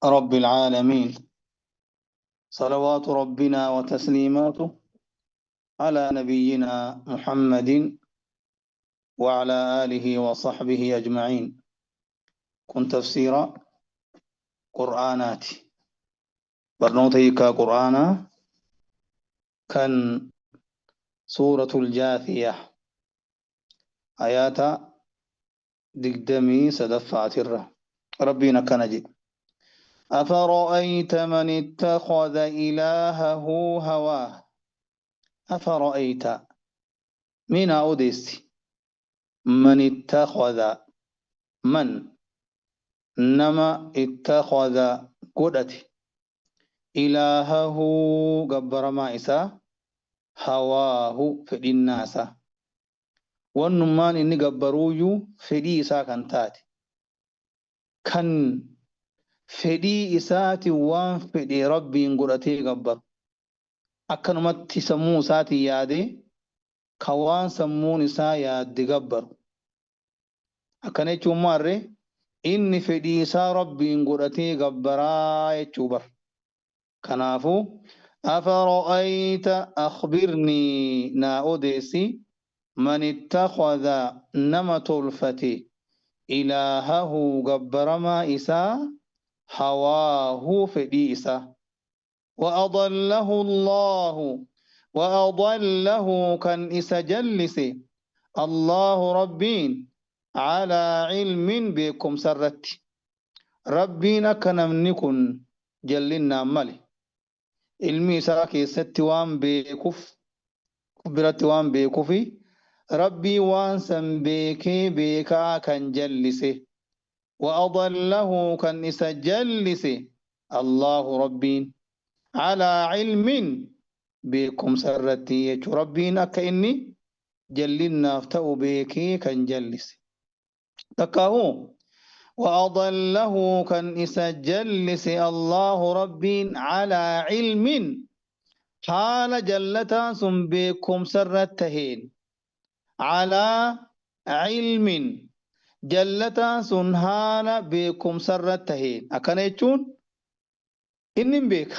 رب العالمين، صلوات ربنا وتسليماته على نبينا محمد وعلى آله وصحبه أجمعين. كن تفسير قرآنات برنوتيك قرآنا كان سورة الجاثية آيات دقدمي سدفعت الره ربنا كنجي. أفرأيت من اتخذ إلهه هواه. أفرأيت من أوديس من اتخذ من نما اتخذ قدتي إلهه جبر ما إسا هواه في الناس والنمان إني جبرويو فدي إسا كان تاتي كان فدي إساتي وان فدي ربي قدتي جبر أكنمت سمو ساتي يادي كوان سمون إسا يادي جبر أكنتشو مرة إني فدي إسا ربي قدتي جبرا يتشوبر. كنافو أفرأيت أخبرني ناوديسي من اتخذ نمت الفتي إلهه جبر ما إسا هواه فدي إسا وأضله الله وأضله كان إسا جلس الله ربين على علم بكم سرت ربنا كنمنكن جلنا مالي ilmi isaa keessatti waan beekuuf biratti waan beekuufi rabbii waan san beekee beekaa kan jallise وأضله kan isa jallise Allahu rabbiin على علم beekumsa irratti jechuu rabbiin akka inni jallinnaaf ta'u beekee kan jallise takkaahu وأضله كان إسا جلس الله ربين على علم حال جلتا سن بكم سرتهين على علم جلتا سن حال بكم سرتهين أكن إن بك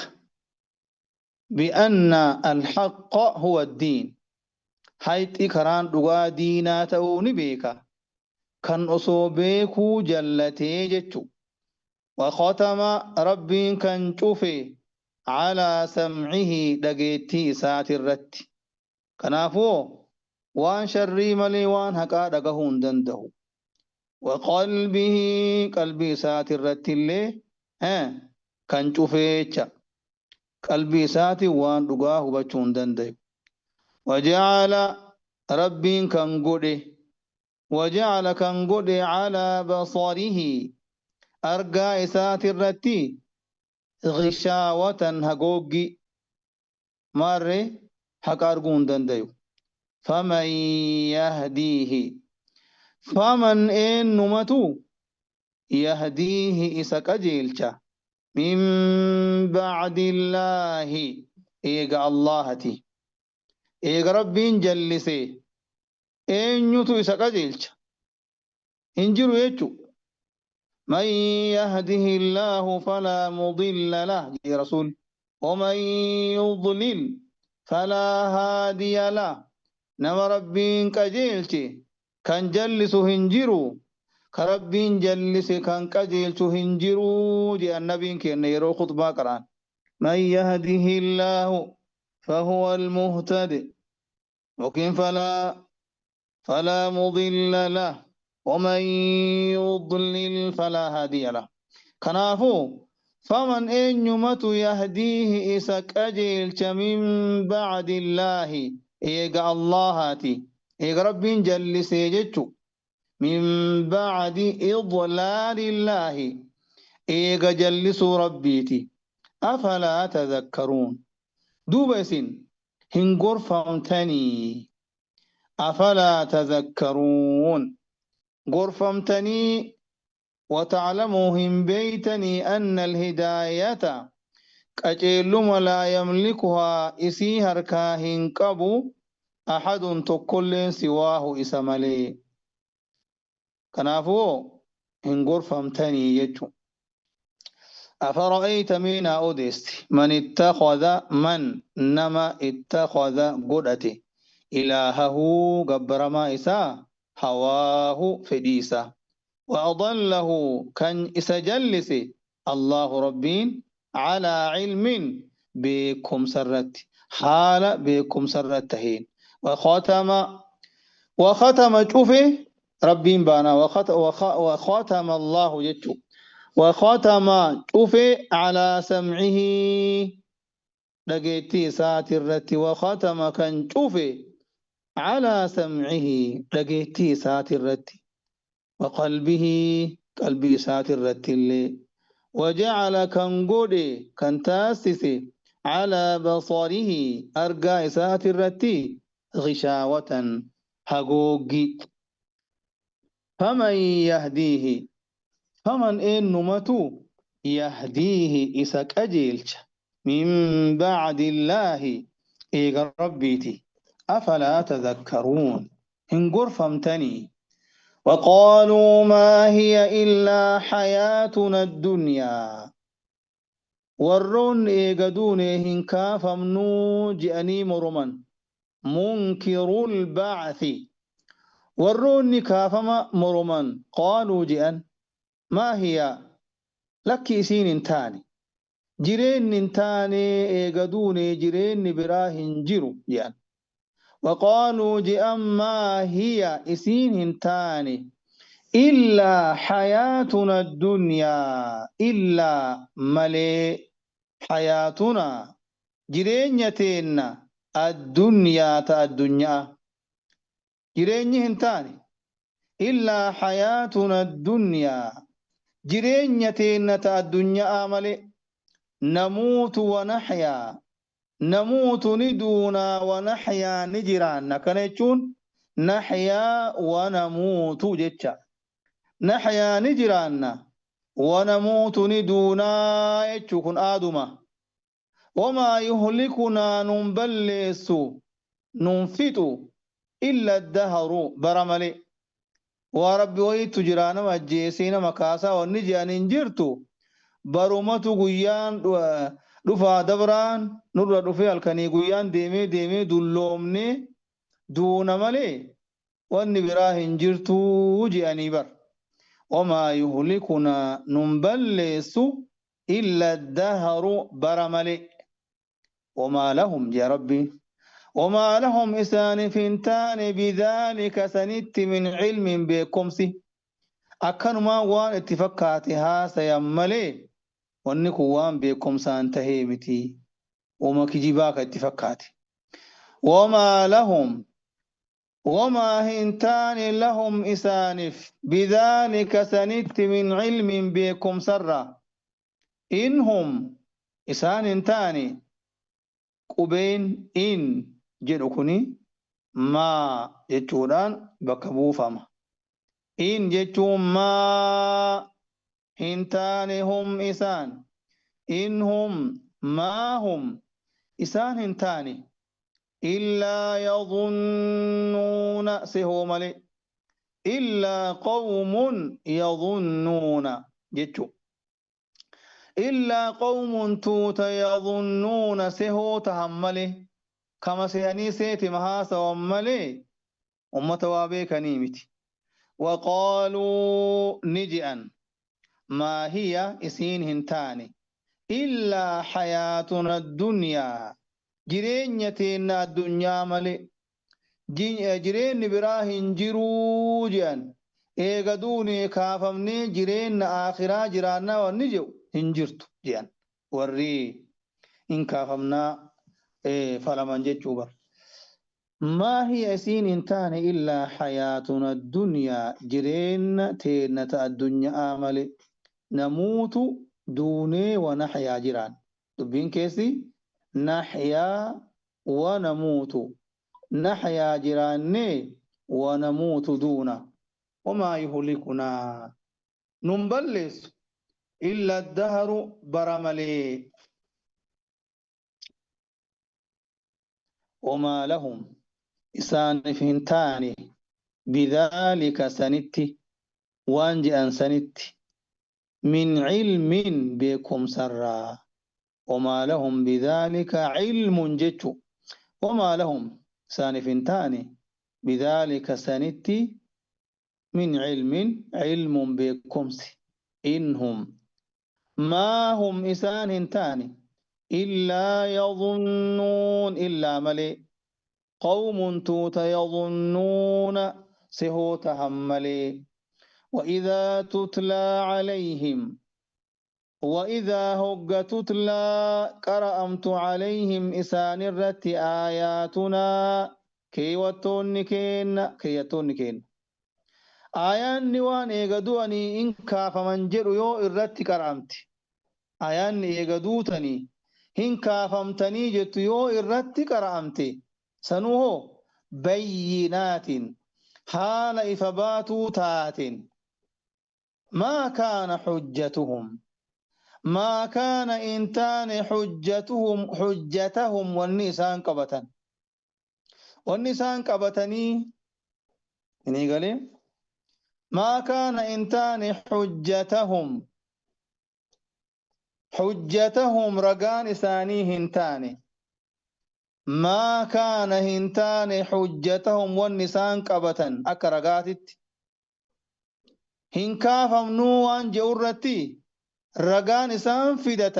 بأن الحق هو الدين حيث إكران دغا دينا تؤوني بك كان osoo beekuu jallatee jechu وختم ربين كان cufe على سمعه dhageettii isaati irratti kanaafuu waan sharrii malee waan haqaa dhagahuu hin danda'u وقلبه qalbii isaati irratti illee kan cufeecha qalbii isaati waan dhugaa hubachuu hin danda'u وجعل ربين كان godhe وجعل كان قد على بصره أرقى إسات الرتي غشاوة هقوقي ماري حق أرقون دنديو فمن يهديه فمن إن نمتو يهديه إسك أجيلتا من بعد الله إيقى اللهتي إيقى ربين جلسي eenyutu isa qajeelcha hin jiru jechu man yahdihi illaahu falaa mudilla lah jedhe rasuul waman yudlil falaa haadiya lah nama rabbiin qajeelche kan jallisu hin jiru ka rabbiin jallise kan qajeelchu hin jiru jedhe annabiin keenya yeroo khutbaa qara'an man yahdihi illaahu fahuwa almuhtadi yookiin فلا مضل له ومن يضلل فلا هادي له كنافو فمن إن يمت يهديه إسك أجيلت من بعد الله إيقى اللهاتي إيقى رب جل سيجتو من بعد إضلال الله إيقى جلس ربيتي أفلا تذكرون دوبسين هنقر فامتني أفلا تذكرون غرفمتني وتعلموا هم بيتني أن الهداية قجلم لا يملكها إسي هركاهن قبو أحد تكل سواه إسمالي كنافو هن غرفمتني يجو. أفرأيت مين أوديست من اتخذ من نما اتخذ قدته إلهه قبر ما إساء هواه فديسا وأضله كان إسجلس الله ربين على علم بكم سرت حال بكم سرتهين وختم شوفه ربين بانا وختم الله جتشو وختم شوفه على سمعه لقيتي ساترت وختم كان شوفه على سمعه لقيتي ساترت وقلبه قلبي ساترت اللي وجعل كان قولي كان تاسسي على بصره أرقى ساترتي غشاوة هقوقي فمن يهديه فمن إنمتو يهديه إسك أجيلش من بعد الله إيغ ربيتي أفلا تذكرون إن قرفمتني وقالوا ما هي إلا حياتنا الدنيا warroon eegaduune hin kaafamnuu je'anii moroman munkirul ba'thi warroonni kaafama moroman qaaluu je'an maa hiya lakki isiin hin taane jireenni hin taane eegaduune jireenni biraa hin jiru je'an وقالوا je'an maa hiya isiin hin taane إلا حياتنا الدنيا إلا ملي حياتنا جرينيتنا الدنيا تا الدنيا جرينيهن إلا حياتنا الدنيا جرينيتنا تا الدنيا ملي نموت ونحيا نموت ندونا ونحيا نجران كنيتشون نحيا ونموت جتشا نحيا نجرانا ونموت ندونا يتشكن آدما وما يهلكنا ننبلس ننفت إلا الدهر برملي وربي ويت جرانا مجيسين مكاسا ونجان انجرتو برمتو قيان دفا دبران نرى دفا الكني قيان ديمي ديمي دلومني دون ملي ونبراه انجرتو جياني بر وما يهلكنا ننبلس إلا الدهر برملي وما لهم يا ربي وما لهم إسان فنتان بذلك سنت من علم بكمسي أكن ما وان اتفقاتها سيملي ونكوان بكم سانتهيمتي وما كجباك اتفقاتي وما لهم وما هنتان لهم إسانف بذلك سنت من علم بكم سرا إنهم إسان تاني قبين إن جدكني ما يتوران بكبو فما إن جتو ما هنتان هم إسان إنهم ما هم إسان هنتاني إلا يظنون سهوملي إلا قوم يظنون جتو إلا قوم توت يظنون سهو تهملي كما سهني سيتي مهاسا وملي أمة وابيك نيمتي وقالوا نجئا ما هي إسين هنتاني إلا حياتنا الدنيا jireenyateena addunyaa malee jireenyi biraa hin jiruu jedhan eega duune kaafamnee jireenya akhiraa jiraannaa wanni jedhu hin jirtu jedhan warri hin kaafamnaa falaman jechuu bar. ما هي isiin hin taane illaa hayaatuna addunyaa jireenya teenna ta addunyaa malee namuutu duunee wanaxyaa jiraan dubbiin keessi نحيا ونموت نحيا جيراني ونموت دونا وما يهلكنا ننبلس إلا الدهر برملي وما لهم إسان فهنتاني بذلك سنتي وانجئا سنتي Min cilmin beekumsarraa. Wamaa lahum bidhaalika cilmun jechu. Wamaa lahum isaaniif hin taane bidhaalika sanitti min cilmin cilmun beekumsi. Inhum maa hum isaan hin taane illaa yadhunnuun illaa malee qawmun tuuta yadhunnuuna sehoo tahan malee. وإذا تتلى عليهم وإذا هج تتلى قرأمت عليهم إسان الرت آياتنا كيوتون كين كيوتون كين آيان وان إيغدواني إن كاف من جرو يو الرت قرأمت آيان إيغدوتني إن كافمتني جت يو الرت قرأمت سنوه بينات حال إفباتو تات ما كان حجتهم ما كان إنتان حجتهم حجتهم والنسان قبتن والنسان قبتني إني قالي ما كان إنتان حجتهم حجتهم رقان إساني هنتاني ما كان هنتان حجتهم والنسان قبتن أكرقاتت هنكافم نوان جورتي رقان إسان فدة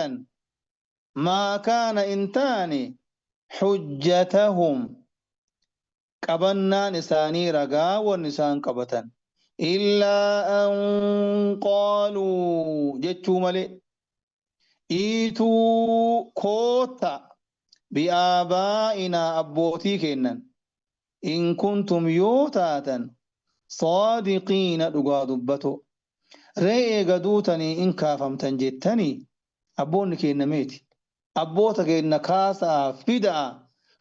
ما كان إنتان حجتهم قبنان إساني رقا والنسان قبتن إلا أن قالوا جتشو ملي إيتو كوتا بآبائنا أبوتي كنن إن كنتم يوتاتا صادقين دغا دبتو رئي غدوتني إن كافمتن جتني أبون كن ميتي أبوتا كن كاسا فدا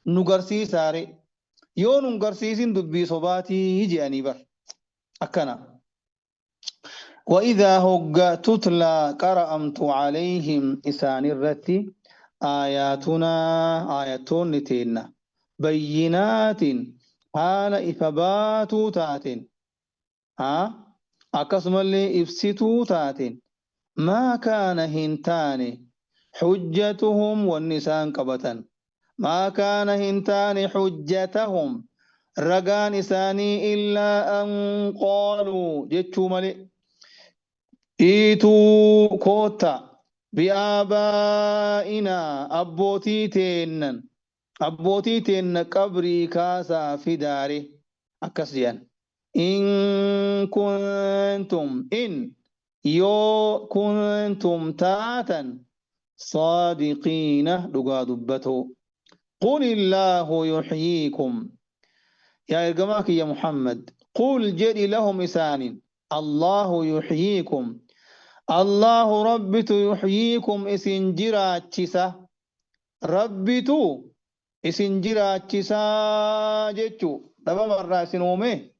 نغرسي ساري يو نغرسيسين دبي صباتي يجي بر أكنا. وإذا هج تتلى قرأمت عليهم إسان الرتي آياتنا آياتون نتينا بينات حال إفباتو تاتين ها أقسم اللي إفسيتو تاتين ما كان هنتان حجتهم والنسان قبتن ما كان هنتان حجتهم رقان إساني إلا أن قالوا جتشو ملي إيتو كوتا بآبائنا أبوتي تينن أبوتي تين قبري كاسا في داري أكسيان إن كنتم إن يو كنتم تاتا صادقين لقا دبتو قل الله يحييكم يا إرجماك يا محمد قل جري لهم إسان الله يحييكم الله ربت يحييكم إسن جراتشسا ربت إسن جراتشسا جتشو دبا مرة إسن أومي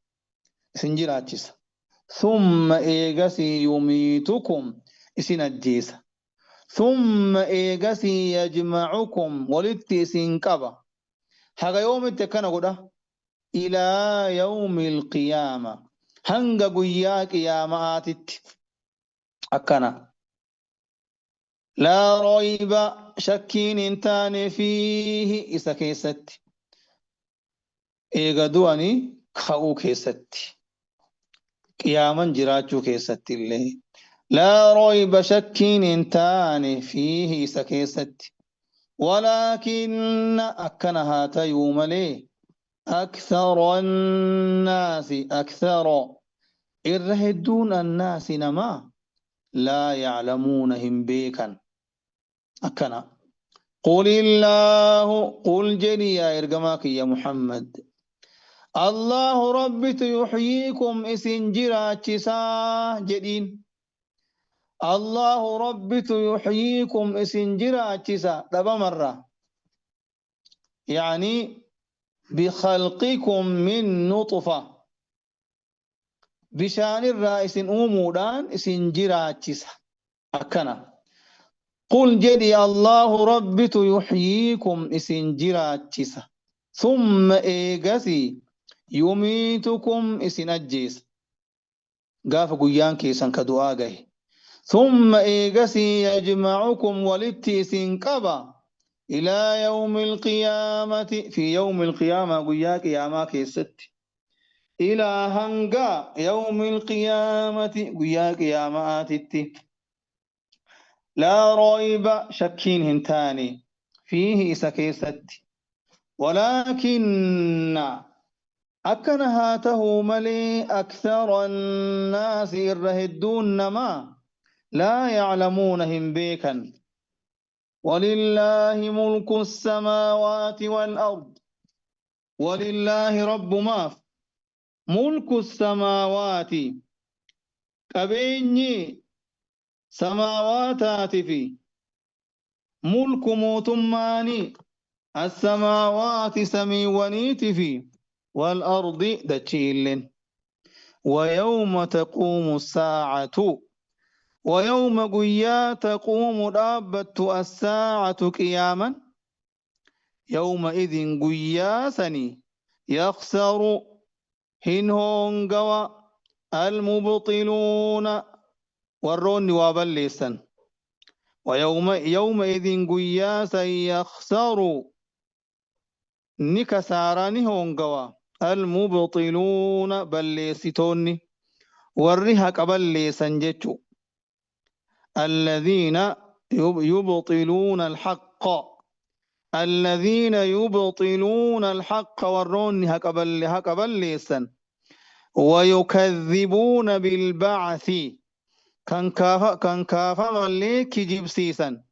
إسن جراتشسا ثم إيغسي يميتكم إسن الجيسا ثم إيغسي يجمعكم ولدت إسن كبا حقا يوم التكنا قدا إلى يوم القيامة هنغ قيا قياماتت أكنا لا ريب شكين انتان فيه إسا كيست إيغدواني خاو كيست قياما جراجو كيست اللي لا ريب شكين انتان فيه إسا كيست ولكن أكنها تيوم ليه أكثر الناس أكثر إرهدون الناس نما لا يعلمونهم بيكا أكنا قل الله قل جري يا إرجماك يا محمد الله ربي يحييكم إسن جراتشسا جدين الله ربي يحييكم إسن جراتشسا دبا مرة يعني بخلقكم من نطفة بشان الرئيس أمودان إسن جراتشسا أكنا قل جدي الله ربي يحييكم إسن جراتشسا ثم إيغسي يميتكم إسن أجيس غاف قيان كيسان كدعاء غي ثم إيغسي يجمعكم ولتي قبا إلى يوم القيامة في يوم القيامة قياك يا ما كيست إلى هنغا يوم القيامة قياك يا ما آتت لا ريب شكين هنتاني فيه إسا كيست ولكن أكنها تهو ملي أكثر الناس إرهدون ما لا يعلمونهم بيكا ولله ملك السماوات والأرض ولله رب ما ملك السماوات قبيني سماواتات في ملك موتماني السماوات سميونيت في والأرض دتشيل ويوم تقوم الساعة ويوم قيا تقوم دابة الساعة قياما يومئذ قيا سني يخسر هنهون قوى المبطلون والرون وابلسا ويوم يومئذ قيا يخسر نكساراني هون قوى المبطلون بلستوني والرهق بلسا جتشو الذين يبطلون الحق الذين يبطلون الحق والرون هكبل ليسا ويكذبون بالبعث كان كافا ملي كجبسيسا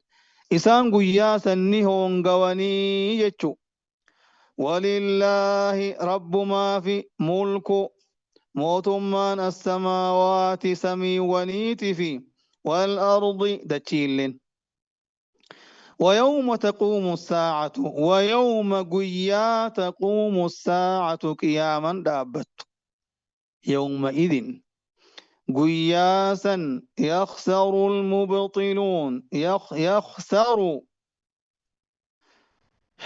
إسان قياسا نهون قواني يجو ولله رب ما في ملك موتمان السماوات سمي ونيت في والأرض دتشيل ويوم تقوم الساعة ويوم قيا تقوم الساعة قياما دابت يومئذ قياسا يخسر المبطلون يخسر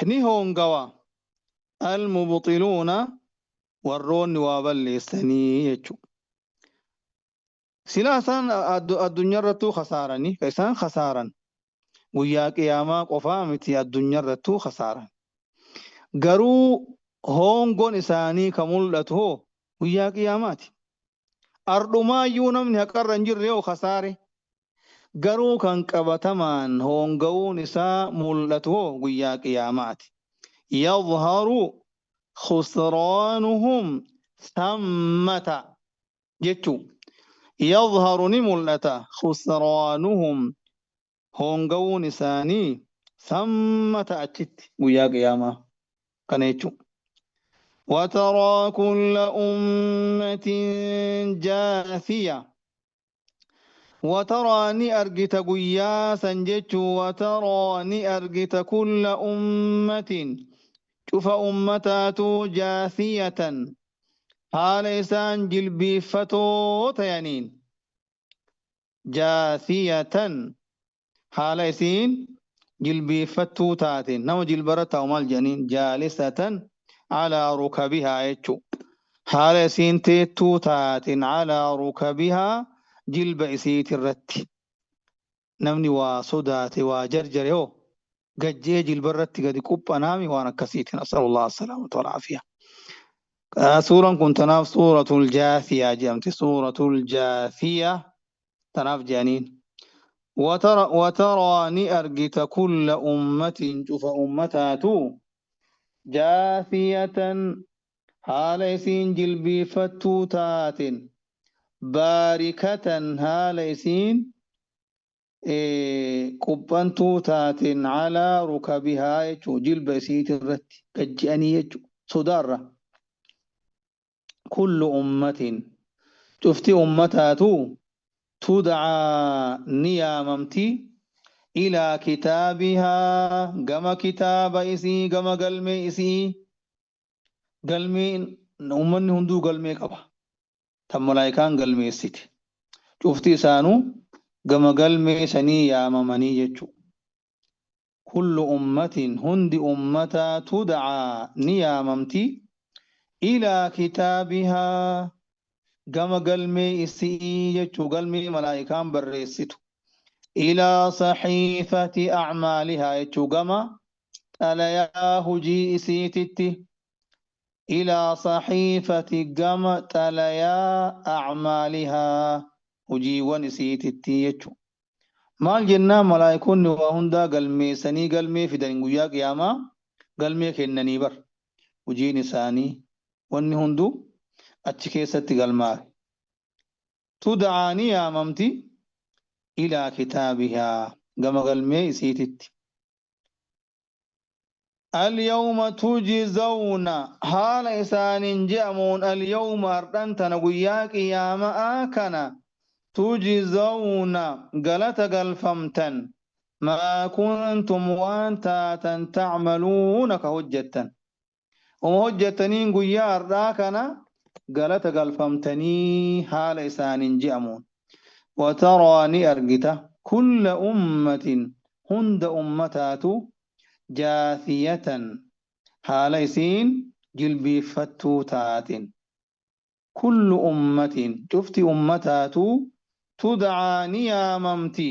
نهون قوا المبطلون والرون وابلسني سلاسان الدنيا رتو خسارني كيسان خسارا ويا قياما قفامتي الدنيا رتو خسارا غرو هونغون إساني كمولته ويا قياماتي أرضما يونم هكر نجر خساري غرو كان قبتمان هونغون إسا مولته ويا قياماتي يظهر خسرانهم ثمة جتو يظهر نملة خسرانهم هونغون ثاني ثم تأتت ويا قيامة كنيتشو وترى كل أمة جاثية وترى أرجت قياسا جتشو وترى أرجت كل أمة شوف أمتات جاثية حال إسان جلبي فتو تيانين جاثية حال إسين جلبي فتو تاتين نو جلبرتا ومال جنين جالسة على ركبها يتشو حال إسين تيتو تاتين على ركبها جلب إسيت الرت نمني وصدات وجرجر قد جي جلبرت قد كوب أنامي وأنا كسيت نسأل الله السلامة والعافية. سورة كنت ناف سورة الجاثية جمت سورة الجاثية تناف جانين وترى أرجت كل أمة شوف أمتاتو جاثية هاليسين جلبي فتوتات باركة هاليسين قبنتو تات على ركبها يجو جلب سيت الرت كجاني يجو صدارة كل أمة تفتي أمتاتو تدعى نياممتي إلى كتابها كما كتاب إسي كما قلمي إسي قلمي أمني هندو قلمي قبا تم ملايكان قلمي إسيت شفتي سانو كما قلمي سني يا ممني يجو كل أمة هند أمتا تدعى نياممتي إلى كتابها Gama galmee isii jechuu galmee malaa'ikaan barreessitu. Ilaa saxiifati acmaalihaa jechuu gama xalayaa hujii isiititti. Ilaa saxiifati gama xalayaa acmaalihaa hujiiwwan isiititti jechuu. Maal jennaan malaayikoonni waa hundaa galmeessanii galmee fidan guyyaa qiyaamaa galmee kennanii bar. Hujiin isaanii wanni hunduu achi keessatti galmaa'e. Tud'aa ni yaamamti ilaa kitaabihaa gama galmee isiititti. Alyawma tujzawna haala isaaniin je'amuun alyawma hardhan tana guyyaa qiyaama'aa kana tujzawna galata galfamtan maa kuntum waan taatan tacmaluuna ka hojjettan. Uma hojjettaniin guyyaa hardhaa kana galata galfamtanii haala isaaniin je'amuun. Wataraa ni argita kulla ummatin hunda ummataatu jaasiyatan haala isiin jilbiiffattuu taatin. Kullu ummatin cufti ummataatu tudcaa ni yaamamti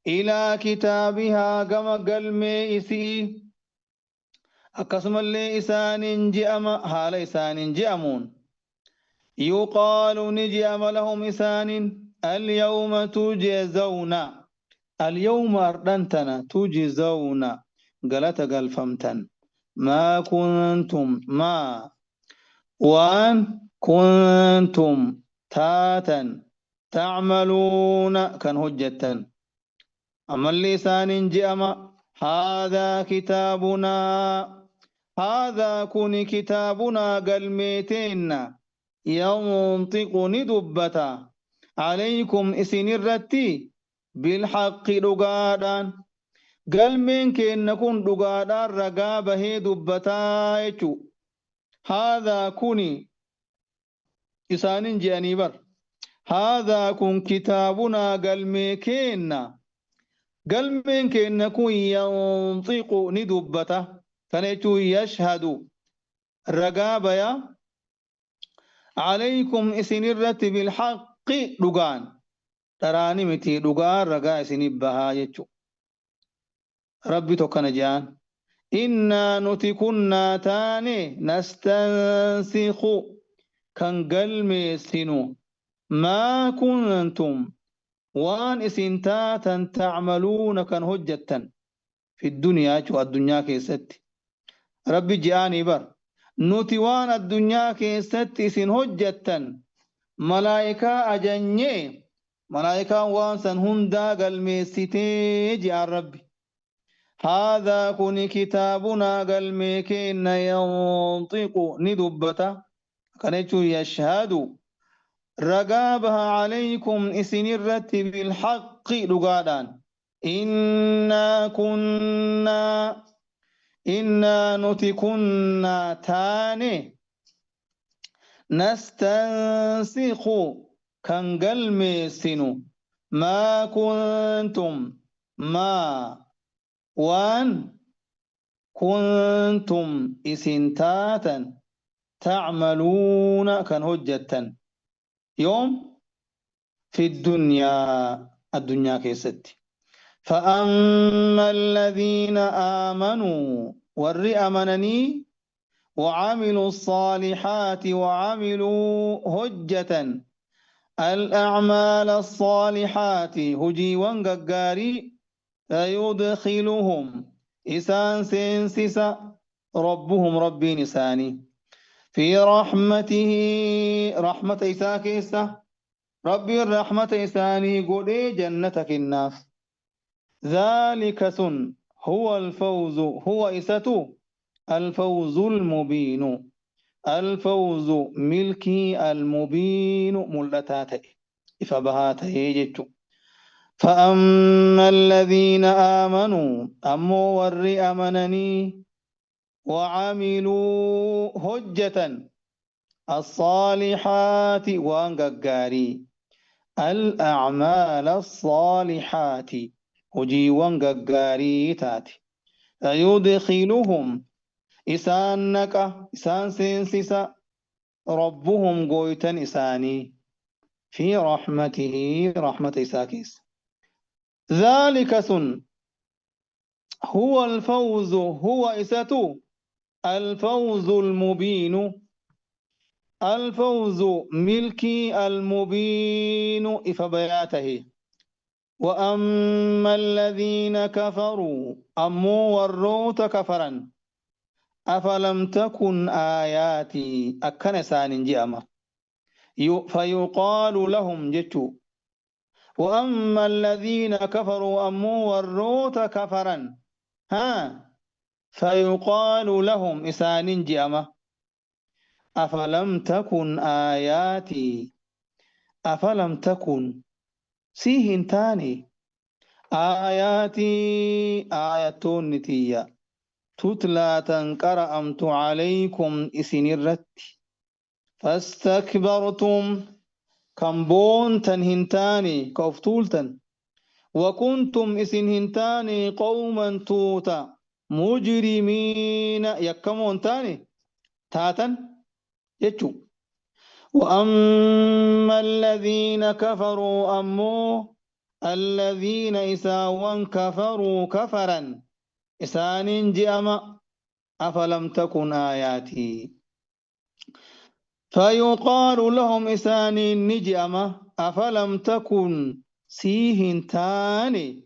ilaa kitaabihaa gama galmee isii akkasumallee isaaniin je'ama haala isaaniin je'amuun. Yuqaalu ni je'ama lahum isaaniin alyawma tujzawna alyawma hardhan tana tujzawna galata galfamtan maa kuntum maa waan kuntum taatan tacmaluuna kan hojjettan. Ammallee isaaniin je'ama haadhaa kitaabunaa haadhaa kuni kitaabunaa galmee teenna yanxiqu ni dubbata alaykum isinirratti bilhaqqi dhugaadhaan galmeen keenna kun dhugaadhaan ragaa bahee dubbataa jechuu. Haadhaa kuni isaanin je'anii bar. Haadhaa kun kitaabunaa galmee keenna galmeen keenna kun yanxiqu ni dubbata. Kana jechuun yashhadu ragaa baya alaykum isinirratti bilhaqqi dhugaan dharaani miti dhugaan ragaa isinif bahaa jechuu. Rabbi tokkana je'an innaa nuti kunnaa taane nastansikhu kan galmeessinu maa kuntum waan isin taatan tacmaluuna kan hojjettan fi dunyaa jechuu addunyaa keessatti. Rabbi je'anii bar nuti waan addunyaa keessatti isin hojjettan malaa'ikaa ajanyee malaa'ikaan waan san hundaa galmeessitee je'an Rabbi. Haadhaa kuni kitaabunaa galmee keenna yanxiqu ni dubbata. Kana jechuun yashhadu ragaa baha alaykum isinirratti bilhaqqi dhugaadhaan. Innaa kunnaa innaa nuti kunnaa taane nastansikhu kan galmeessinu maa kuntum maa waan kuntum isin taatan tacmaluuna kan hojjettan yoom fi dunyaa addunyaa keessatti. فأما الذين آمنوا ور أمنني وعملوا الصالحات وعملوا هجة الأعمال الصالحات هجي وانقاري فيدخلهم إسان سينسس ربهم ربي نساني في رحمته رحمة إساكيسة ربي الرحمة إساني قولي جنتك الناس. ذلك سن هو الفوز هو إساتو الفوز المبين الفوز ملكي المبين ملتاتي إفبهاتي جتو. فأما الذين آمنوا أمو ور أمنني وعملوا هجة الصالحات وانقاري الأعمال الصالحات هجي وانقاري تاتي فيدخلهم إسان نكا إسان سينسسا ربهم قويتا إساني في رحمته رحمة إساكيس. ذلك سن هو الفوز، هو إساتو الفوز المبين، الفوز ملكي المبين إفبياته. وأما الذين كفروا أمو وروت كفرا أفلم تكن آياتي أكن سان جأمة فيقال لهم جتو. وأما الذين كفروا أمو وروت كفرا ها فيقال لهم إسان جأمة أفلم تكن آياتي أفلم تكن سيهن تاني آياتي آياتون نتيا تتلى تنقرأمت عليكم إسن الرت فاستكبرتم كم بونتن هنتاني كفتولتن وكنتم إسن هنتاني قوما توتا مجرمين يكمون تاني تاتا يجو. وأما الذين كفروا أمو الذين إساوان كفروا كفرا إسان جأما أفلم تكن آياتي فيقال لهم إسان نجأما أفلم تكن سيهن تاني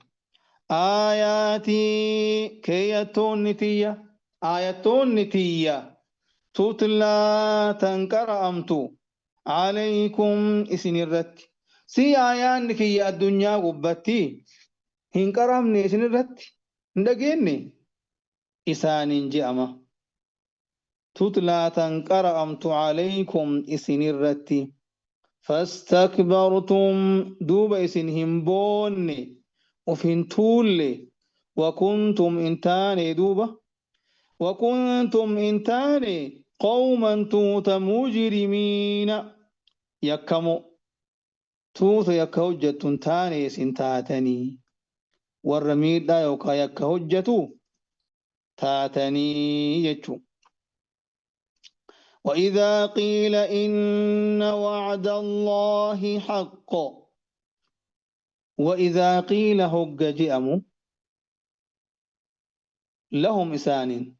آياتي كيتون نتية آياتون نتية تتلى تنكر أمت عليكم إسن الرت سي آيان كي الدنيا غبتي هنكرمني إسن الرت ندقيني إسان جأما تتلى تنكر أمت عليكم إسن الرت فاستكبرتم دوب إسن همبوني وفين تولي وكنتم إنتاني دوبة وكنتم إنتاني قوما توت مجرمين يكمو توت يكهجة تاني سنتاتني والرميد لا يوكا يكهجة تاتني يجو. وإذا قيل إن وعد الله حق وإذا قيل هج جئمو لهم إسان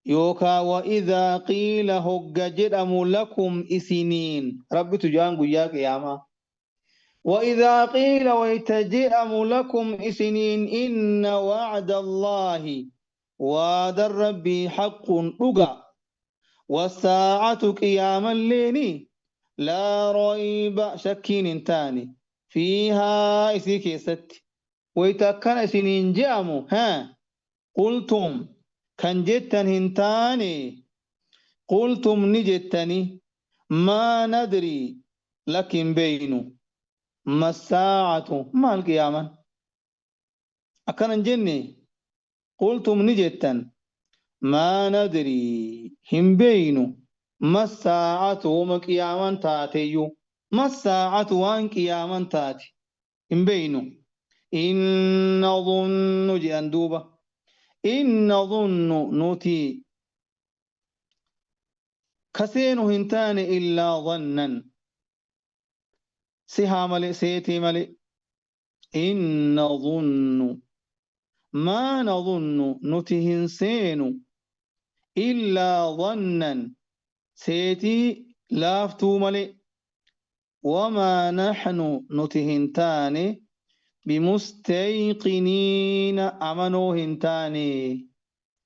يوكا وإذا قيل هج جئمو لكم إسنين ربي تجان قياك ياما. وإذا قيل ويتجئم لكم إسنين إن وعد الله وعد الرب حق رقا والساعة قياما ليني لا ريب شكين تاني فيها إسيكي ست ويتكن إسنين جأمو ها قلتم كان جتن هنتاني قلتم نجتني ما ندري لكن بينو ما الساعة ما القيامة أكن جني قلتم نجتن ما ندري هم بينو ما الساعة وما قياما تاتيو ما الساعة وان قياما تاتي هم بينو إن نظن جندوبة إن نظن نوتي كسين هنتان إلا ظنا سها ملي سيتي ملي إن نظن ما نظن نتهن سين إلا ظنا سيتي لافتو ملي وما نحن نتهنتان بمستيقنين أمنو هنتاني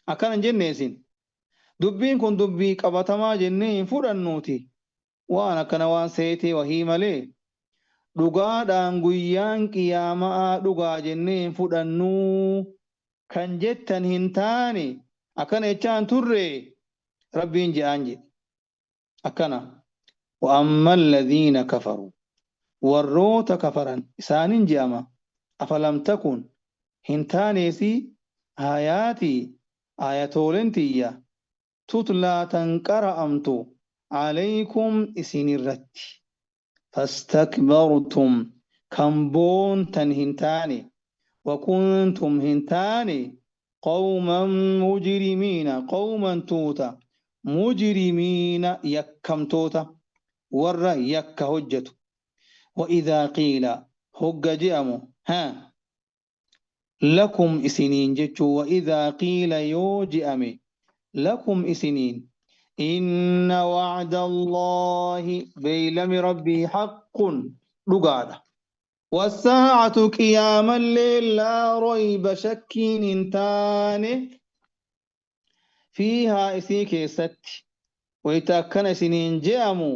أكان جنسين دبين كن دبي قبطما جنين فرنوتي وانا كنوان سيتي وهي ملي dhugaadhaan guyyaan qiyaamaa dhugaa jennee hin fudhannuu kan jettan hin taane akkana jechaan turre rabbiin je'aan jedhe akkana. وأما الذين كفروا warroota kafaran isaanin je'ama أفلم تكن hin taaneesi آياتي آياتooleen tiyya تتلى تنقرأمت عليكم isin irratti فاستكبرتم كم بونتن هنتاني وكنتم هنتاني قوما مجرمين قوما توتا Mujrimiina yakkamtoota warra yakka hojjetu. Wa-idhaa qiila hogga je'amu ha lakum isiniin jechuu wa-idhaa qiila yoo je'ame lakum isiniin inna wa'da Allaahi beeylami Rabbii haqqun dhugaadha. Wassaa'atu qiyaamallee laa rayba shakkiin hin taane fiihaa isii keessatti wayta akkana isiniin je'amu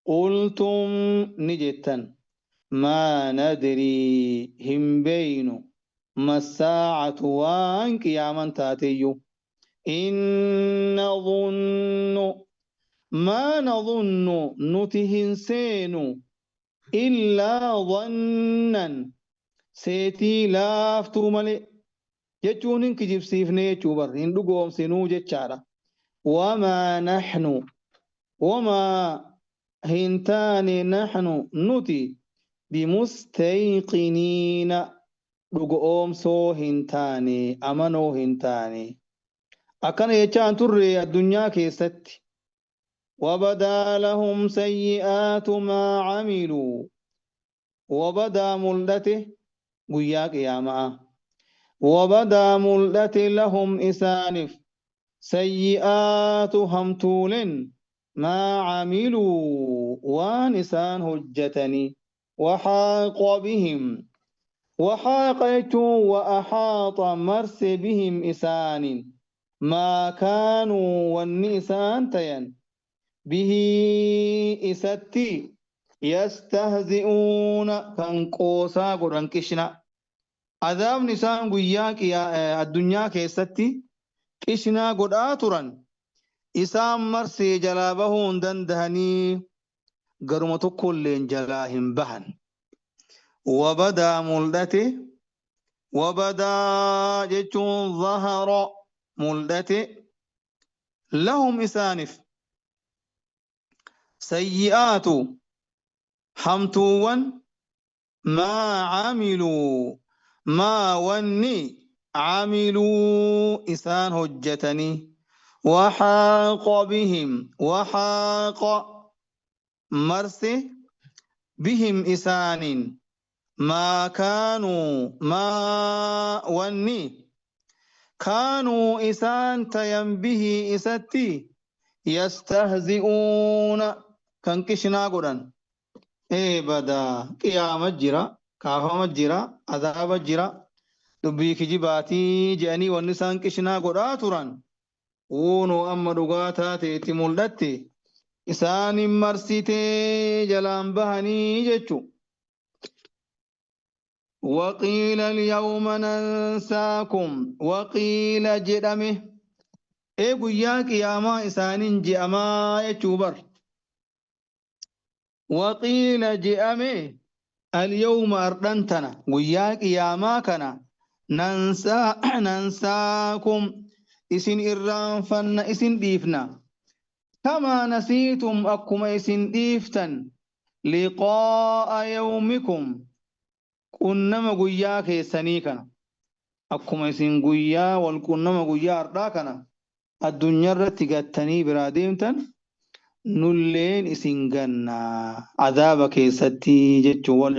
qultum ni jettan maa nadrii hin beeynu massaa'atu waan qiyaaman taateyyuu in nadhunnu maa nadhunnu nuti hin seenu illaa dhannan seetii laaftuu malee jechuun hin kijibsiifne jechuu bar hin dhugoomsinuu jechaadha. Wamaa naxnu wamaa hin taane naxnu nuti bimustayqiniina dhugoomsoo hin taane amanoo hin taane. Akkana jechaan turre addunyaa keessatti. Wabadaa lahum sayyi'aatu maa camiluu wabadaa mul'ate guyyaa qiyaamaa. Wabadaa mul'ate lahum isaaniif sayyi'aatu hamtuulen maa camiluu waan isaan hojjetanii waxaaqa bihim waxaaqa jechuun wa axaaxa marse bihim isaanin maa kaanuu wanni isaan tayan bihii isatti yastahzi'uuna kan qoosaa godhan qishna. Azaabni isaan guyyaa addunyaa keessatti qishnaa godhaa turan isaan marsee jalaa bahuu hin dandahanii garuma tokkolleen jalaa hin bahan. Wabadaa mul'ate wabadaa jechuun zahara mul'ate lahum isaaniif sayyi'aatu hamtuuwwan maa camiluu maa wanni camiluu isaan hojjetanii waxaaqa bihim waxaaqa marse bihim isaaniin maa kaanuu maa wanni kaanuu isaan tayan bihi isatti yastahzi'uuna kan qishnaa godhan. Ee badaa qiyaama jira kaafama jira azaaba jira dubbii kijibaatii jedhanii wanni isaan qishnaa godhaa turan wuunoo amma dhugaa taate itti mul'atte isaanin marsitee jalaan bahanii jechu. Waqiila alyawma nansaakum waqiila jedhame ee guyyaa qiyaamaa isaanin je'amaa jechuu bar. Waqiila je'ame alyawma ardhan tana guyyaa qiyaamaa kana nansaakum isin irraanfanna isin dhiifna kamaa nasiitum akkuma isin dhiiftan liqaa'a yawmikum qunnama guyyaa keessanii kana akkuma isin guyyaa wal qunnama guyyaa hardhaa kana addunyaarratti gattanii biraa deemtan nulleen isin ganna azaaba keessatti jechuun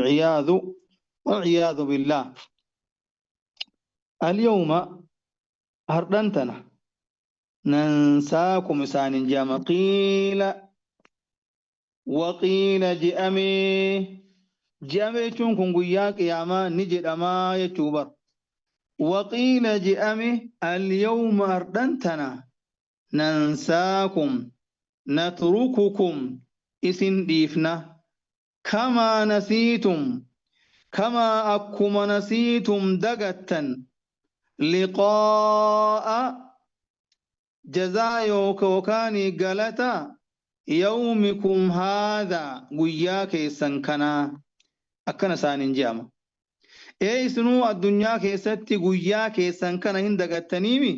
walciyaadu billaah. Alyawma hardhan tana nansaakum isaanin je'ama qiila waqiila je'amee je'ame jechuun kun guyyaa qiyaamaa ni jedhamaa jechuu bar. Waqiila je'ame alyawma hardhan tana nansaakum natrukukum isin dhiifna kamaa nasiitum kamaa akkuma nasiitum dagattan liqaa'a jazaa yookaan galata yawmikum haadhaa guyyaa keessan kanaa akkana isaaniin je'ama. Ee isinuu addunyaa keessatti guyyaa keessan kana hin dagattaniimi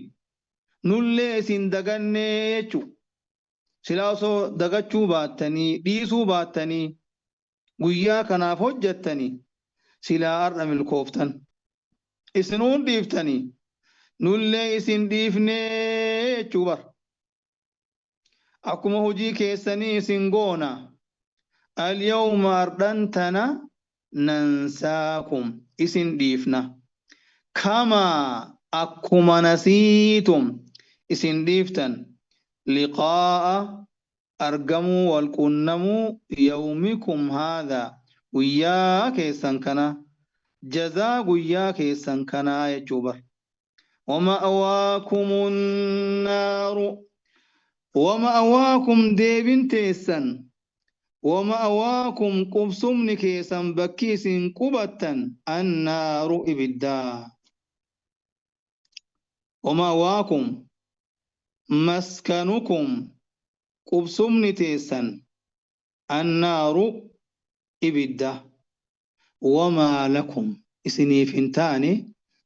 nullee isin dagannee jechu. Silaa osoo dagachuu baattanii dhiisuu baattanii guyyaa kanaaf hojjettanii silaa har'a milkooftan. Isinuun dhiiftanii nullee isin dhiifnee jechuu bar. Akkuma hojii keessanii isin goona. Alyawma ardhan tana nansaakum isin dhiifna. Kamaa akkuma nasiitum isin dhiiftan liqaa'a argamuu wal qunnamuu yawmikum haadha guyyaa keessan kana jazaa guyyaa keessan kanaa jechuu bar. ومأواكم النار ومأواكم deebin teessan ومأواكم qubsumni keessan bakki isin qubattan annaaru ibiddaa. ومأواكم maskanukum qubsumni teessan annaaru ibidda. وما لكم isiniif hin taane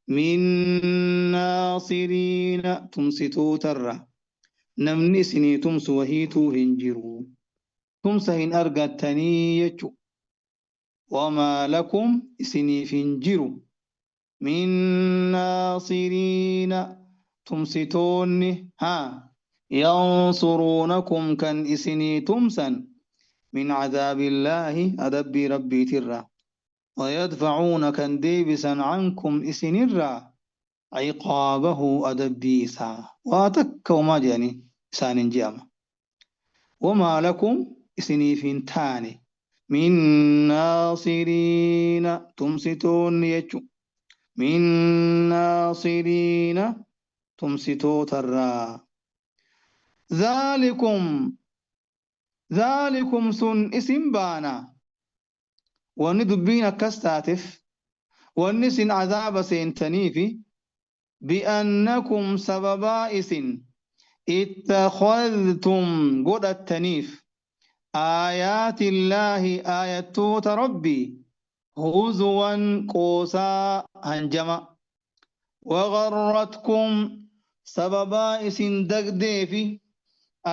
min naasiriina tumsitootarra namni isinii tumsu wahiituu hin jiru tumsa hin argattanii jechu. وما لكم isiniif hin jiru min naasiriina tumsitoonni haa yansuruunakum kan isinii tumsan min cadaabillaahi adabbii rabbiitirra ويدفعون كان ديبسا عنكم إسنرا عقابه أدبي إسا واتكوا ما جاني إسان جامع. وما لكم إسني تاني من ناصرين تمسطون يجو من ناصرين تمسطو ترى. ذلكم ذلكم سن اسم بانا wanni dubbiin akkas taateef wanni isin azaaba seentaniifi bi'annakum sababaa isin ittakhadhtum godhattaniif aayaatillaahi aayattoota rabbii huzuwan qoosaa hanjama wagharratkum sababaa isin dagdeefi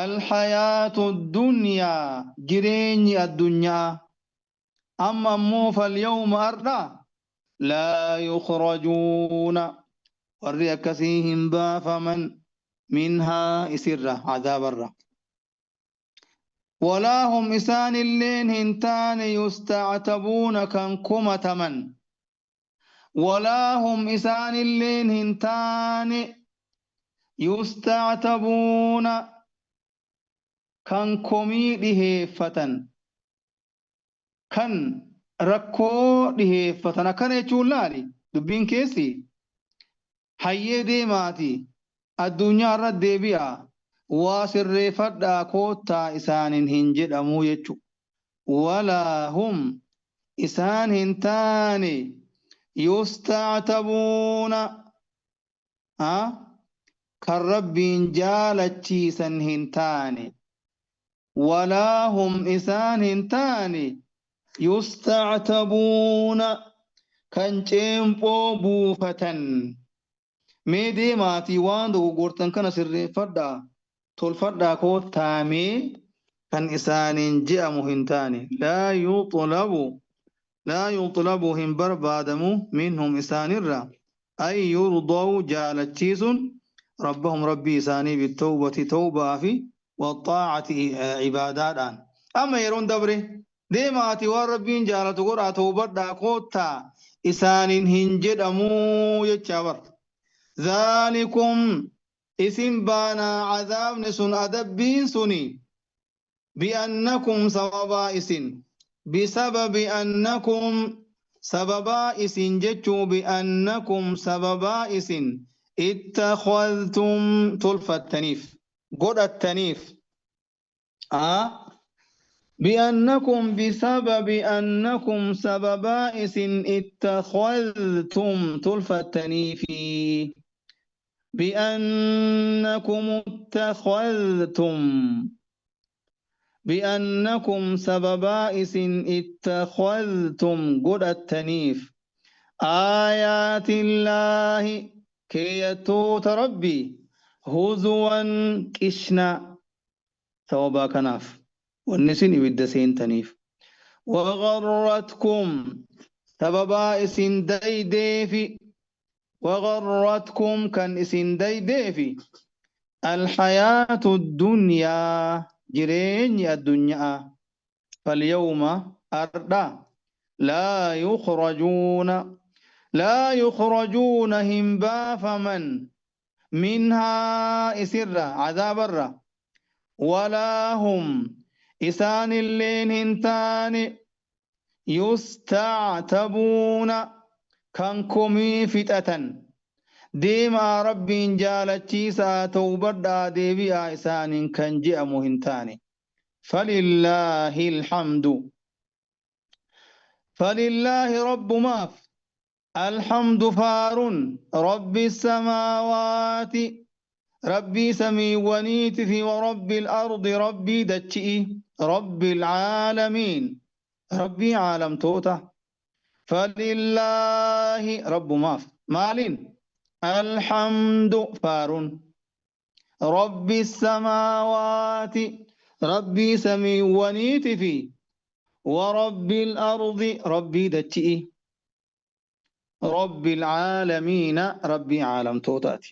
alhayaatu addunyaa jireenyi addunyaa. أما مو فاليوم أرضى لا يخرجون وريكسيهم بافمن منها إسرة عذاب الرّ. ولا هم إسان اللين هنتان يستعتبون كان كمة من. ولا هم إسان اللين هنتان يستعتبون كان كمي فتن kan rakkoo dhiheeffatan akkana jechuun laali dubbiin keessi hayyee deemaati addunyaa irra deebi'a waa sirreeffadhaa koottaa isaaniin hin jedhamu jechu. Walaa hum isaan hin taane yustactabuuna kan rabbiin jaalachiisan hin taane. Walaa hum isaan hin taane yustactabuuna kan ceemphoo buufatan. Mee deemaatii waan dogoggortan kana sirreeffadhaa tolfadhaa koottaamee kan isaaniin je'amu hin taane. Laa yuxlabu hin barbaadamu minhum isaanirra an yurdaw jaalachiisuun rabbahum rabbii isaanii bitawbati tawbaa fi waxaacati cibaadaadhaan. Amma yeroon dabre deemaati waan rabbiin jaalatu godhaa tawbadhaa koottaa isaaniin hin jedhamuu jechaa bar. ذلكم isin baanaa cadaabni sun adabbiin suni bi'annakum sababaa isin bisababi annakum sababaa isin jechuu bi'annakum sababaa isin ittakhadhtum tolfattaniif godhattaniif بأنكم بسبب أنكم سببا إسن اتخذتم تلفتني بأنكم اتخذتم بأنكم سببا إسن اتخذتم قد التنيف آيات الله كي يتوت ربي هزوا كشنا ثوبا كناف والنسين ibidda seentaniif وغرتكم sababaa isin daydeefi وغرتكم kan isin daydeefi الحياة الدنيا Jireenyi addunyaa falyawma ardha laa yukhrajuuna laa yukhrajuuna hin baafaman minhaa isirra cadaabarra walaa hum isaanilleen hin taane yustactabuuna kan komii fixatan deemaa rabbiin jaalachiisaa tawbadhaa deebi'aa isaaniin kan je'amu hin taane. Falillaahi alhamdu falillaahi rabbumaaf alhamdu faarun rabbi samaawaati rabbii samiiwwaniiti fi warabbi al-ardi rabbii dachi'i rabbi alcaalamiin rabbii caalamtoota. Falillaahi rabbumaaf maaliin alhamdu faarun rabbi samaawaati rabbii samiiwwaniiti fi warabbi al-ardi rabbii dachi'i rabbi alcaalamiina rabbii caalamtootaati.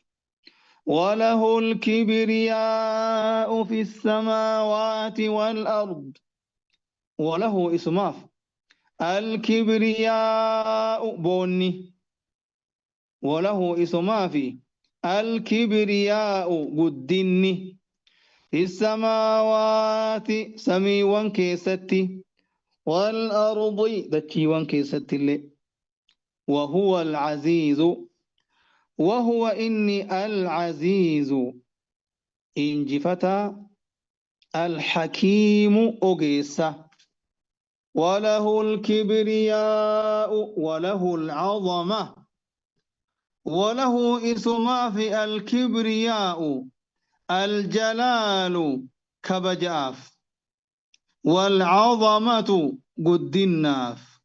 وله الكبرياء في السماوات والأرض وله اسماف الكبرياء بوني وله اسماف الكبرياء قدني في السماوات سميوان كيستي والأرض دتشيوان كيستي اللي وهو العزيز وهو إني العزيز إنجفتا الحكيم أجيسا وله الكبرياء وله العظمة وله اسما في الكبرياء الجلال كبجاف والعظمة قد الناف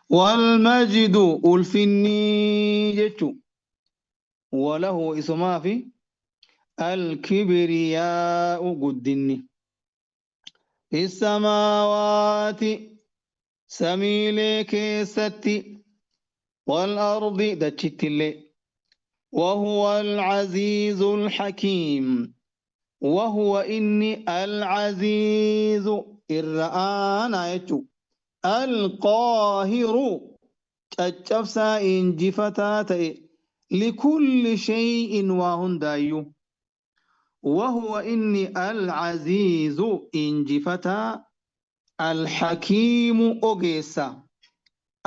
والمجد ألفني وله اسما في الكبرياء قدني في السماوات سميلي كيستي والأرض دتشتلي وهو العزيز الحكيم وهو إني العزيز الرآن يتو القاهر تجفسا إنجفتاتي لكل شيء وهن دايو وهو إني العزيز إنجفتا الحكيم أجيسا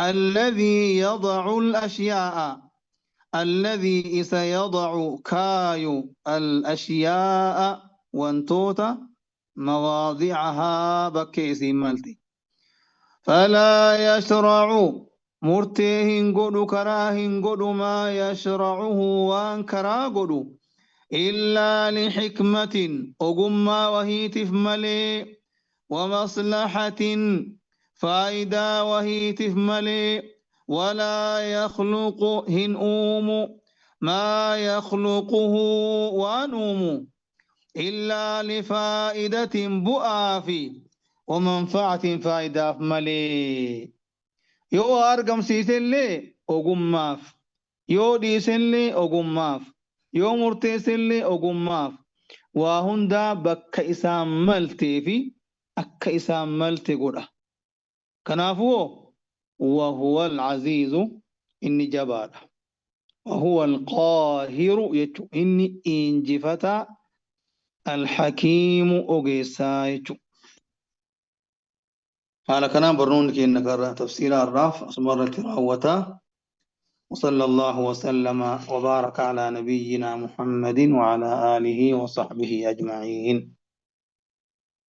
الذي يضع الأشياء الذي سيضع كايو الأشياء وانتوتا مواضعها بكيسي مالتي فلا يشرع مرتين قدو كراهن قدو ما يشرعه وان كرا قدو إلا لحكمة أقم وهي تفملي ومصلحة فائدة وهي تفملي ولا يخلق هن أوم ما يخلقه وانوم إلا لفائدة بؤافي ومنفعة فائدة ملي yoo argamsiisellee ogummaaf, yoo dhiisellee ogummaaf, yoo murteessellee ogummaaf, waa hundaa bakka isaan maltee fi akka isaan malte godha. Kanaafuu wahuwa al-aziizu inni jabaadha. Wahuwa al-qaahiru jechuun inni injifataa al-hakiimu ogeessaa jechuudha. على كلام برنون كي نقرأ تفسير الراف أسمر تراوتا وصلى الله وسلم وبارك على نبينا محمد وعلى آله وصحبه أجمعين.